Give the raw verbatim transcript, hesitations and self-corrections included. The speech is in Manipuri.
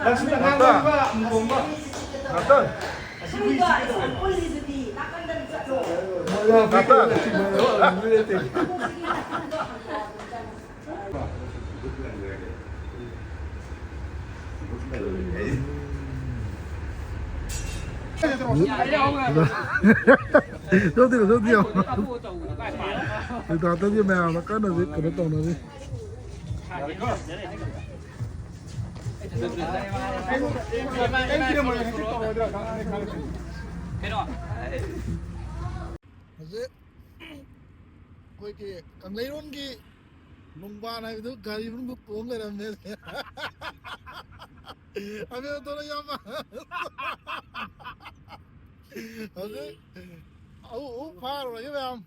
ꯅꯥꯇꯟ! ꯅꯥꯇꯟ! ꯅꯥꯇꯟ! ꯆꯠꯇꯦ, ꯆꯠꯇꯦ, ꯌꯥꯝ꯫ ꯗꯥꯛꯇꯔꯒꯤ ꯃꯌꯥꯝꯅ ꯀꯟꯅ ꯍꯧꯖꯤꯛ ꯀꯩꯅꯣ ꯇꯧꯅꯔꯤ꯫ ꯍꯧꯖꯤꯛ ꯑꯩꯈꯣꯏꯒꯤ ꯀꯪꯂꯩꯔꯣꯟꯒꯤ ꯅꯣꯡꯕꯥꯟ ꯍꯥꯏꯕꯗꯨ ꯒꯥꯔꯤ ꯃꯅꯨꯡꯗ ꯇꯣꯡ ꯂꯩꯔꯝꯃꯦ꯫ ꯑꯕꯦꯟ ꯇꯣꯔꯣ ꯌꯥꯝ꯫ ꯍꯧꯖꯤꯛ ꯑꯃꯨꯛ, ꯑꯃꯨꯛ ꯐꯥꯔꯨꯔꯒꯦ ꯃꯌꯥꯝ꯫